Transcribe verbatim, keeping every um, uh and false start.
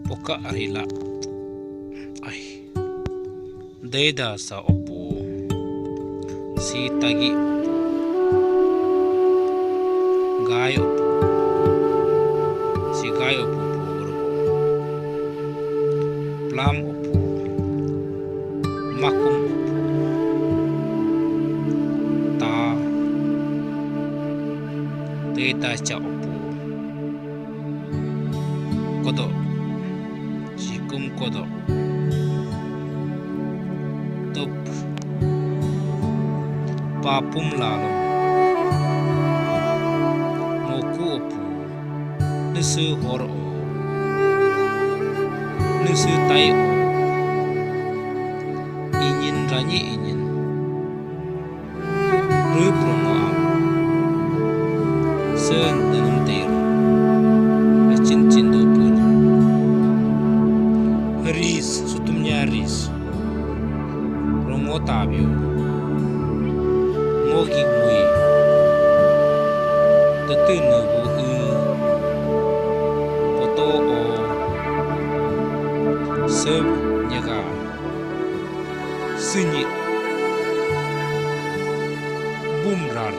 Poka arila. Ai. Deda sa opu. Si tagi opu. Gai opu. Si gai opu pu urbo. Plam opu. Makum opu. Ta. Deda cha opu. Kodo. Sikum kodo. Tup. Papum lalo. Moku opu. Nusu hor o. Nusu tai o. Inyin ranyi inyin. Rup rongo am. Sen tenum ter. Chin chin dupur. Ris, sutumnya ris. Rongo tabio. Ngogi gui. Tetu nubu u. Poto o. Seb nyaga. Sunyi. Bumrar.